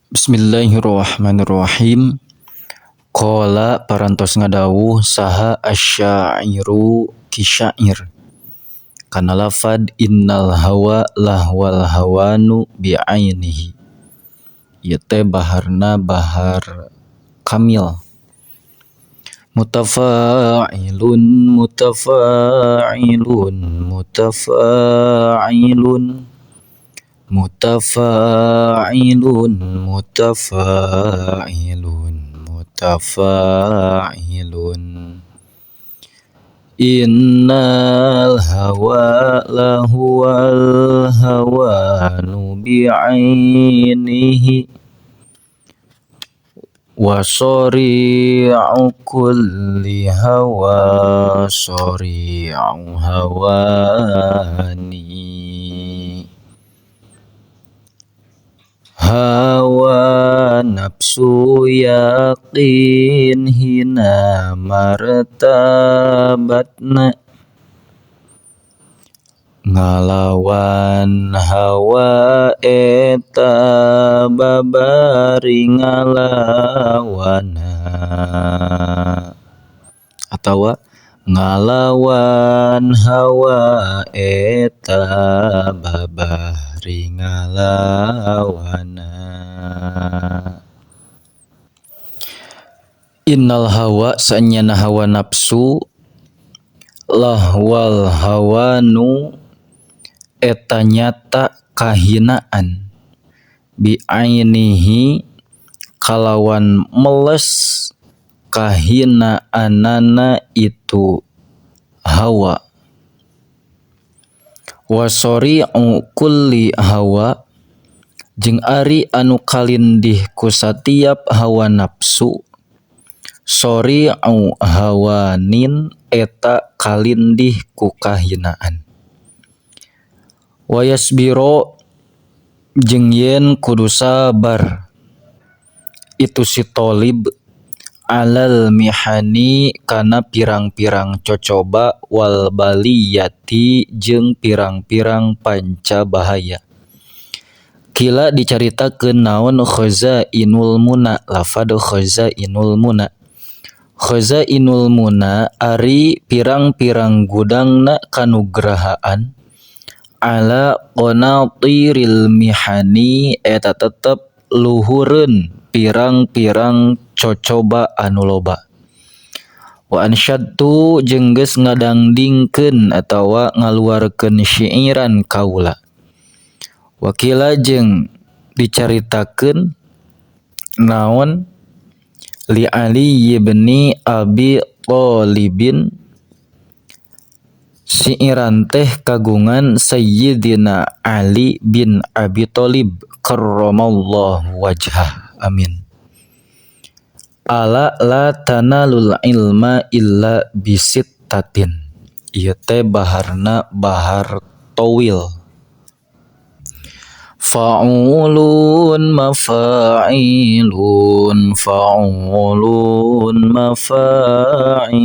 Bismillahirrahmanirrahim. Qala parantos ngadawuh saha asyairu ki syair kana lafad innal hawa lahwal hawanu bi'ainihi. Ieu teh baharna bahar kamil. Mutafa'ilun mutafa'ilun mutafa'ilun mutafa'ilun mutafa'ilun mutafa'ilun. Innal hawa lahuwal hawanu bi'ainihi wa sari'u kulli hawa sari'u hawani. Hawa nafsu yaqin hina martabatna ngalawan hawa eta babari ngalawana atawa ngalawan hawa eta babari ngalawana. Innal hawa sanyana hawa nafsu lahwal hawanu eta nyata kahinaan bi'ainihi kalawan meles kahinaanana itu hawa. Wasori'u kulli hawa jeung ari anu kalindih ku satiap hawa nafsu sori'u hawanin eta kalindih ku kahinaan. Wayasbiro jeung yen kudu sabar itu si tolib alal mihani kana pirang-pirang cocoba wal baliyati jeung pirang-pirang panca bahaya. Kila dicaritakeun naon khazainul muna lafad khazainul muna. Khazainul muna ari pirang-pirang gudangna kanugrahaan ala qanatiril mihani eta tetep luhureun pirang-pirang cocoba anu loba. Wa ansyadtu jeung geus ngadangdingkeun atawa ngaluarkeun syiiran kaula. Wakila jeung dicaritakeun naon li Ali ibn Abi Thalibin siiran teh kagungan Sayyidina Ali bin Abi Thalib karramallahu wajhah amin. Ala la tanalul ilma illa bisittatin. Ieu teh baharna bahar tawil. Fa'ulun mafa'ilun fa'ulun mafa'ilun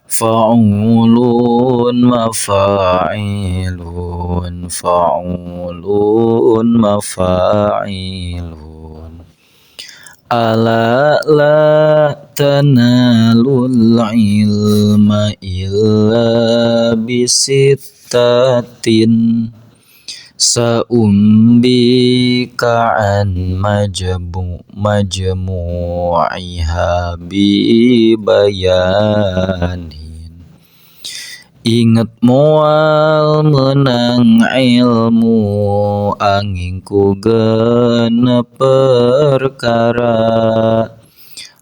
fa'ulun mafa'ilun fa'ulun mafa'ilun. Ala la tanalul ilma illa bisittatin saumbika an majmu'iha bi bayanin. Inget moal menang ilmu angin ku genep perkara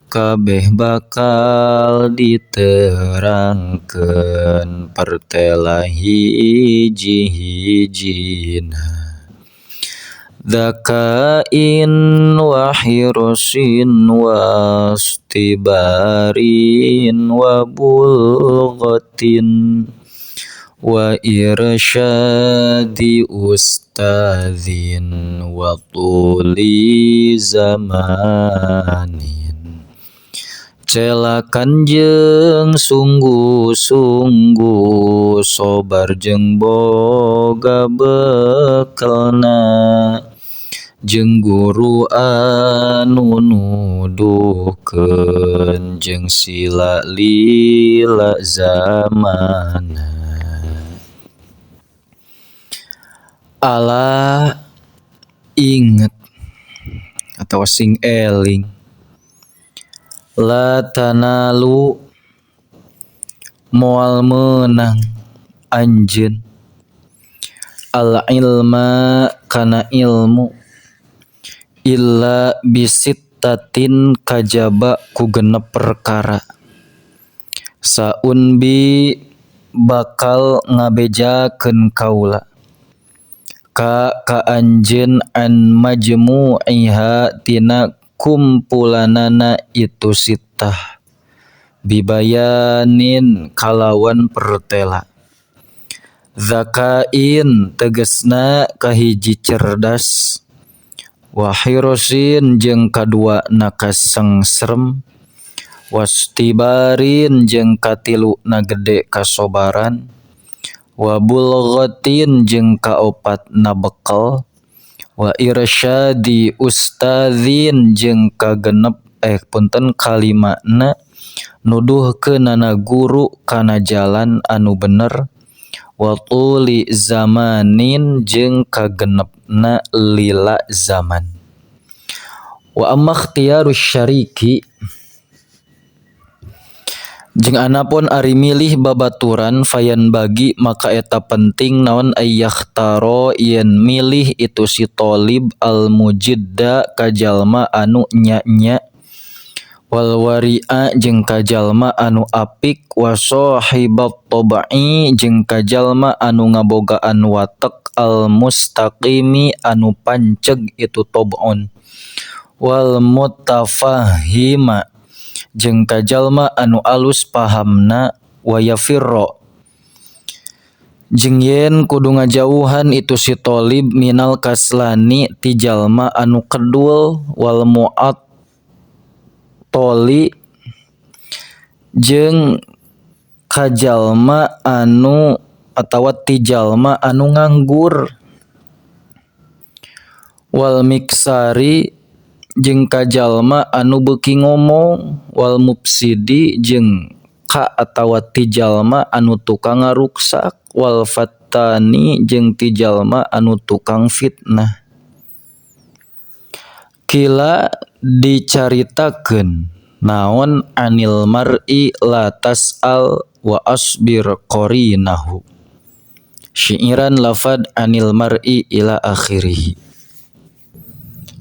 kabeh bakal diterangkeun pertela hiji-hijina. Dzakain wa hirsin wastibarin wa bulghatin wa irsyadi ustadzin wa tuli zamanin. Celakan jeung sungguh-sungguh sobar jeung boga bekelna. Jeung guru anu nuduhkeun jeung sila lila zamana. Ala inget atau sing eling la tanalu moal meunang anjeun al ilma kana ilmu illa bisittatin kajaba ku genep perkara saunbi bakal ngabejakeun kaula ka anjeun an majmu'iha tina kumpulanana itu sittah bibayanin kalawan pertela zakain tegesna kahiji cerdas wahirosin jeung kadua na kasengserem wastibarin jeung katilu na gede kasobaran wabulghatin jeung kaopat na bekel wa irsyadi ustadzin jeung kagenep punten kalimana nuduhkeunana guru kana jalan anu bener wa tuli zamanin jeung kagenepna lila zaman. Wa amma ikhtiyarus syariki jeung anapun ari milih babaturan fayan bagi maka eta penting naon ayyahtaro yen milih itu si tolib al mujidda ka jalma anu nya-nya wal wari'a jeung ka jalma anu apik wa sahibat tabai jeung ka jalma anu ngabogaan watek al mustaqimi anu panceg itu tab'un wal mutafahima jeung ka jalma anu alus pahamna wa yafirra jeung yen kudu ngajauhan itu si tolib minal kaslani ti jalma anu kedul wal mu'at toli jeung kajalma anu atawa ti jalma anu nganggur wal miksari jeung kajalma anu beuki ngomong wal mufsidi jeung ka atawa ti jalma anu tukang ngaruksak wal fattani jeung ti jalma anu tukang fitnah. Kila dicaritakeun naon anil mar'i la tas'al wa asbir qarinahu syiiran lafad anil mar'i ila akhirih.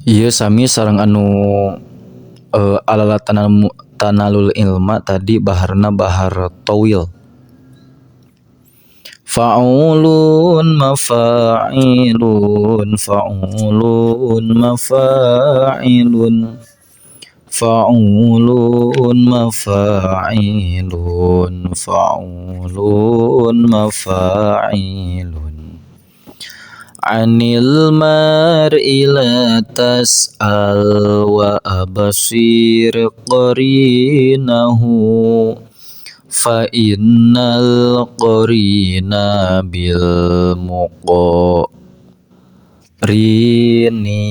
Ieu sami sareng anu alala tanalul ilma tadi baharna bahar tawil. Fa'ulun mafa'ilun fa'ulun mafa'ilun fa'ulun mafa'ilun fa'ulun mafa'ilun anil mar'i la tas'al wa absir qarinahu fa innal qarina bil muqarini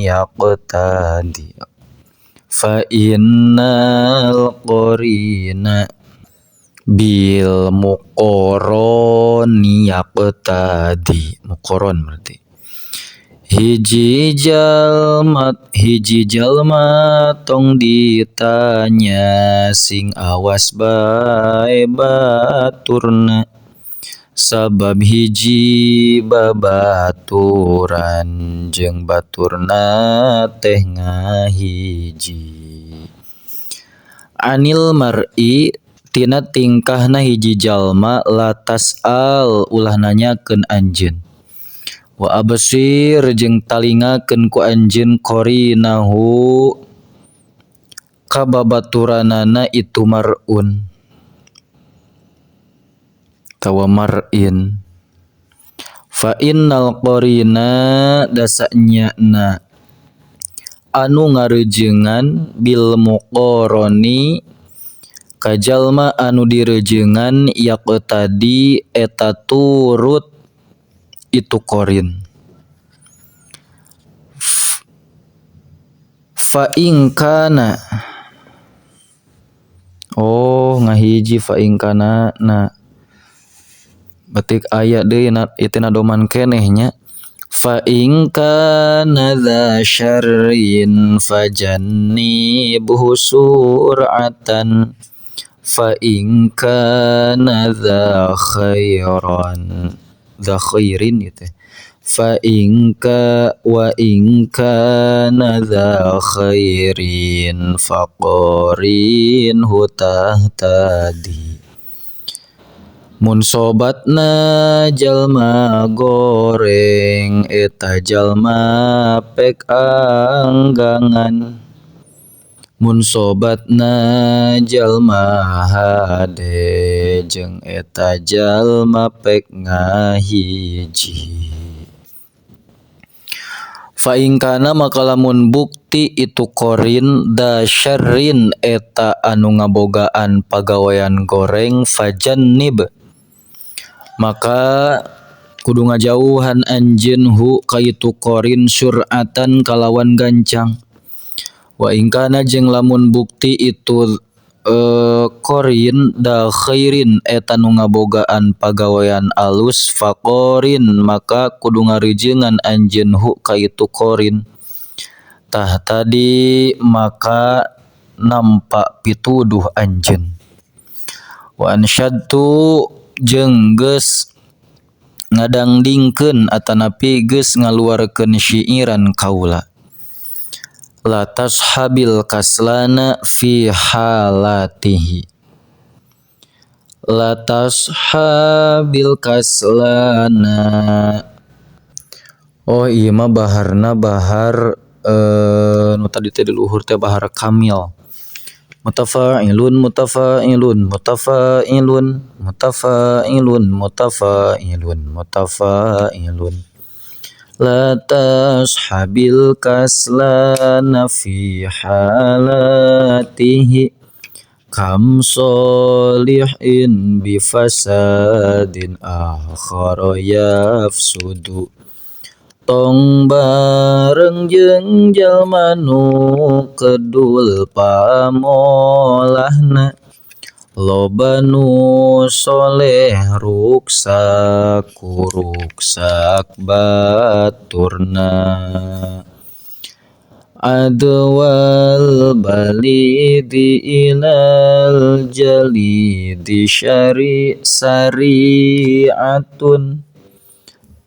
yaqtadi fa innal qarina bil muqarani yaqtadi muqaron berarti hiji jalma tong ditanya sing awas bae baturna sabab hiji babaturan jeung baturna teh ngahiji. Anil mar'i tina tingkahna hiji jalma la tas'al ulah nanyakeun anjeun wa absir jeung talingakeun ku anjeun qarinahu ka babaturanana itu mar'un tawa mar'in fa innal qarina dasanyana anu ngarejengan bil muqarani ka jalma anu direjengan yaqtadi eta turut itu qorin. Fa in kana, oh, ngahiji fa in kana na betik aya deui na ieu teh nadoman keneh nya. Fa in kana dza syarrin fajannibhu sur'atan fa in kana dza khairan dza khairin ieu teh fa in ka wa in kana dza khairin faqarinhu tahtadi. Mun sobatna jalma goreng eta jalma pek anggangan, mun sobatna jalma hade jeung eta jalma pek ngahiji. Fa in kana maka lamun bukti itu qorin da syarrin eta anu ngabogaan pagawean goreng fajannib maka kudu ngajauhan anjeun hu ka itu qorin sur'atan kalawan gancang. Wa in kana jeung lamun bukti itu qorin da khairin eta nu ngabogaan pagawean alus faqorin maka kudu ngarejeungan anjeun hu ka itu qorin. Tah tadi maka nampak pituduh anjeun. Wa ansyadtu jeung geus ngadangdingkeun atanapi geus ngaluarkeun syiiran kaula. La tashabil kaslana fi halatihi. La tashabil kaslana. Oh ieu mah baharna bahar nu tadi teh di luhur teh bahar kamil. Mutafa'ilun mutafa'ilun mutafa'ilun mutafa'ilun mutafa'ilun mutafa'ilun. La tashabil kaslana fi halatihi kam solihin bifasadin akhara yafsudu. Tong bareng jeung jalma nu kedul pamolahna loba nu soleh ruksak kuruksak baturna. Adwal balidi ilal jalidi syari sari'atun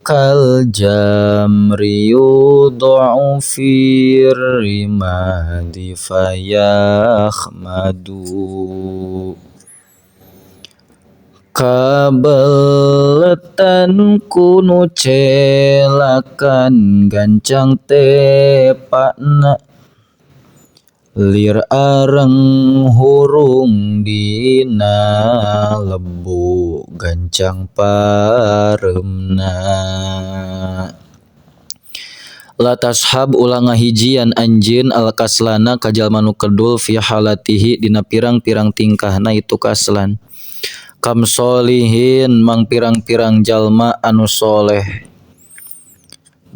kal jamri yud'u fir rimadi fayakhmadu. Kabeletan kunu celakan gancang tepakna lir areng hurung dina lebu gancang pareumna. La tashab ulah ngahijian anjeun al kaslana ka jalma nu kedul fi halatihi dina pirang-pirang tingkahna itu kaslan. Kam solihin mang pirang-pirang jalma anu soleh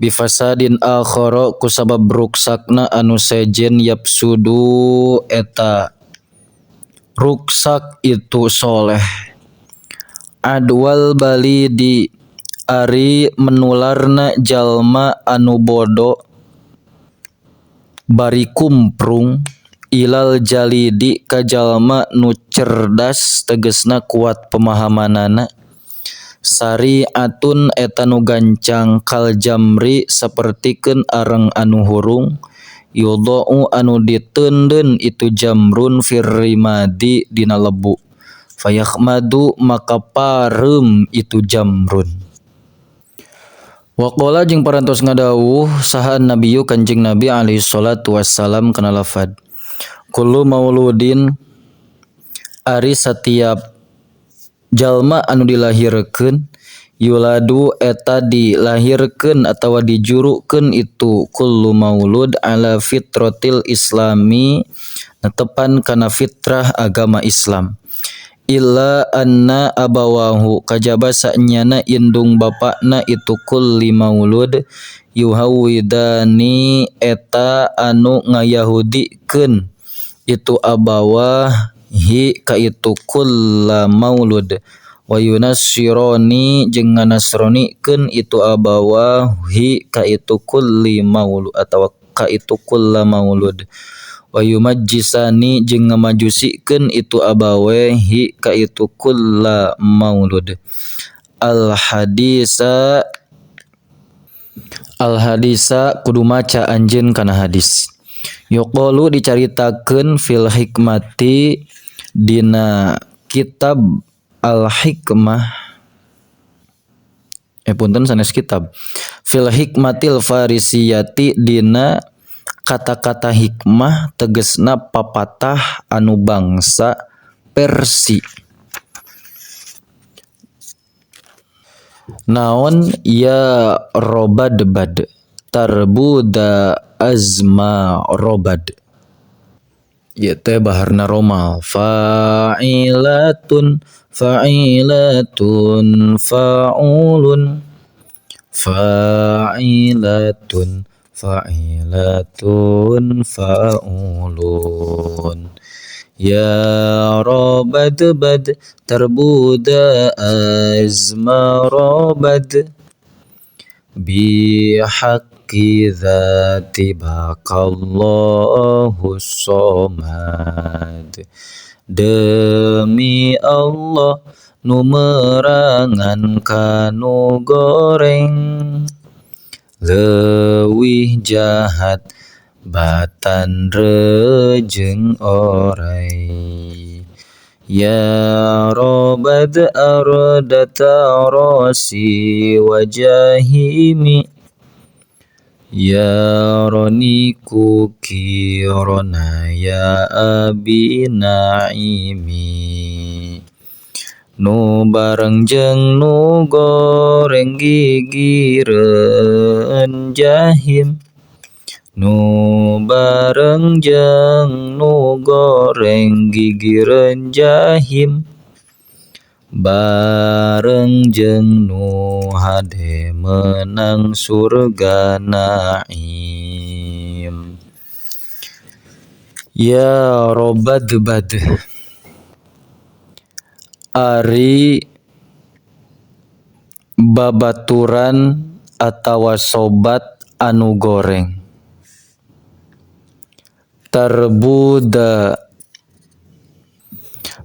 bifasadin akhara kusabab ruksakna anu sejen yapsudu eta ruksak itu soleh. Adwal balidi ari menularna jalma anu bodo bari kumprung ilal jalidi ka jalma nu cerdas tegesna kuat pemahamanana. Sariatun eta nu gancang kal jamri sapertikeun areng anu hurung yudau anu diteundeun itu jamrun firrimadi dina lebu fayakhmadu maka pareum itu jamrun. Waqala jeung parantos ngadawuh saha nabiyyu kanjeng Nabi alaihi salatu wassalam kana lafad kullu mauludin ari satiap jalma anu dilahirkeun yuladu eta dilahirkeun atawa dijurukeun itu kullu maulud ala fitratil islami netepan kana fitrah agama Islam. Illa anna abawahu kajaba sanyana indung bapana itu kulli maulud yuhawidani eta anu ngayahudikeun itu abawah hi ka itu kulla maulud wa yunassironi jeung nganasronikeun itu abawah hi ka itu kulli maulud atawa ka itu kulla maulud wa yumajjisani jeung ngamajusikeun itu abawe hi ka itu kulla maulud. Al hadisa al hadisa kudu maca anjeun kana hadis. Yuqalu dicaritakeun fil hikmati dina kitab al hikmah punten sanes kitab fil hikmatil farisiyati dina kata-kata hikmah tegesna papatah anu bangsa Persi. Naon ya robadbad tarbuda azma robad. Ieu teh baharna romal fa'ilatun fa'ilatun fa'ulun fa'ilatun fa'ilatun fa'ulun ya robadbad tarbuda azma robad bihaqqi dzati baqallahu somad. Demi Allah nu merangan kanu goreng leuwih jahat batan rejeung orai. Ya robad ardata rasi wajahimi ya roniku kirona ya abi naimi. Nu bareng jeung nu goreng gigireun jahim nu bareng jeung nu goreng gigireun jahim bareng jeung nu hade menang surga naim. Ya robadbad ari babaturan atawa sobat anu goreng tarbuda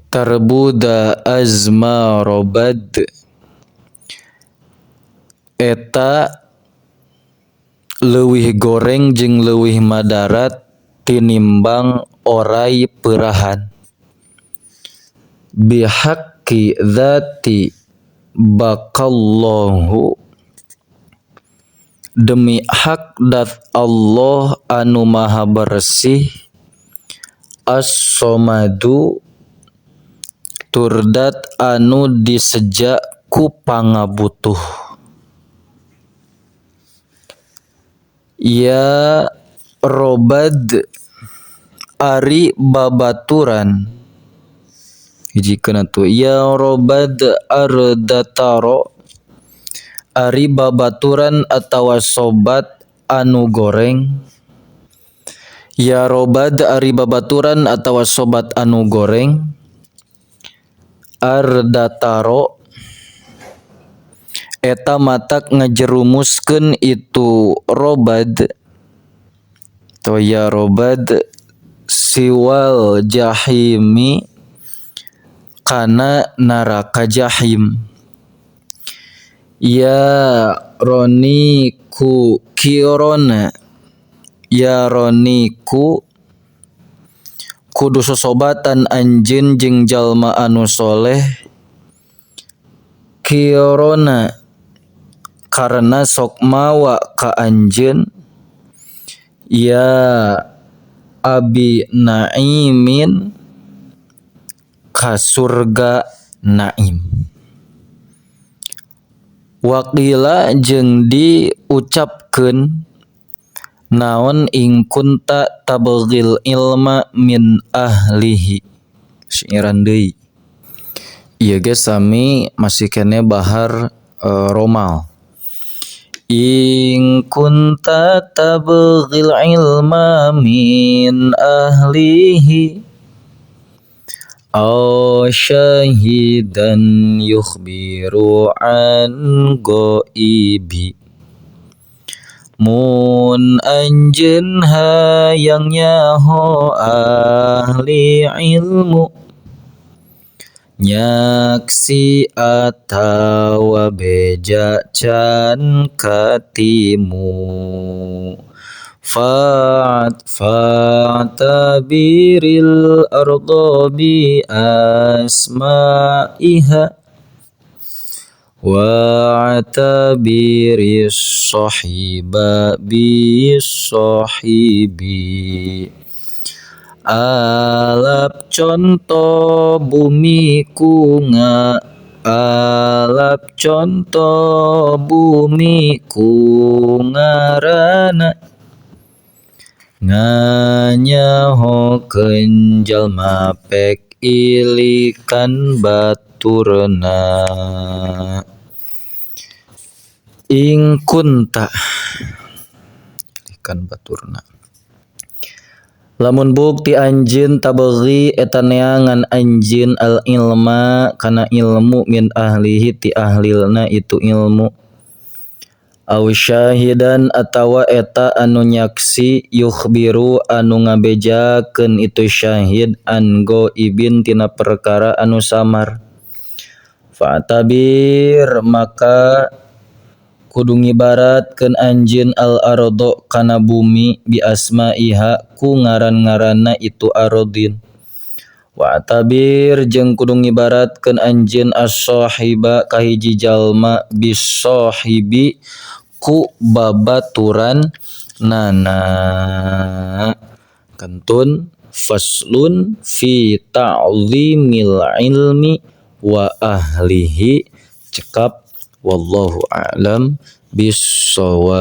tarbuda azma robad eta leuwih goreng jeung leuwih madarat tinimbang orai peurahan. Bihaqqi dzati baqallahu demi hak dat Allah anu maha bersih as-somadu turdat anu diseja ku pangabutuh. Ya robad ari babaturan hijikeun atuh ya robad ardataro ari babaturan atawa sobat anu goreng. Ya robad ari babaturan atawa sobat anu goreng ardataro eta matak ngajerumuskeun itu robad to ya robad siwal jahimi kana neraka jahim. Ya roniku kirona ya roniku kudu sosobatan anjeun jeung jalma anu soleh kirona karena sok mawa ka anjeun ya abi naimin ka surga naim. Waqila jeung diucapkeun naon ing kunta tabghil ilma min ahlihi. Syiiran deui. Ieu ge sami masih keneh bahar romal. In kunta tabghil ilma min ahlihi aw syahidan yukhbiru an ghaibi. Mun anjeun hayang nyaho ahli ilmu nyaksi atawa beja can katimu fa'tabiril arda bi asma'iha wa'tabiris sahiba bis sahibi. Alap contoh bumi ku nga alap contoh bumi ku ngaranna nganyahokeun jalma pek ilikan baturna. Ing kunta ilikan baturna. Lamun bukti anjeun tabeghi eta neangan anjeun al ilma kana ilmu min ahlihi ti ahlilna itu ilmu aw syahidan atawa eta anu nyaksi yukhbiru anu ngabejakeun itu syahid an ghaibin tina perkara anu samar fa'tabir maka kudu ngibaratkeun anjeun al ardo kana bumi bi asma'iha ku ngaran-ngaranna itu arodin wa tabir jeung kudu ngibaratkeun anjeun as-sahiba ka hiji jalma bis-sahibi ku babaturan nana. Kantun faslun fi ta'zimil ilmi wa ahlihi cekap. Wallahu a'lam bissawab.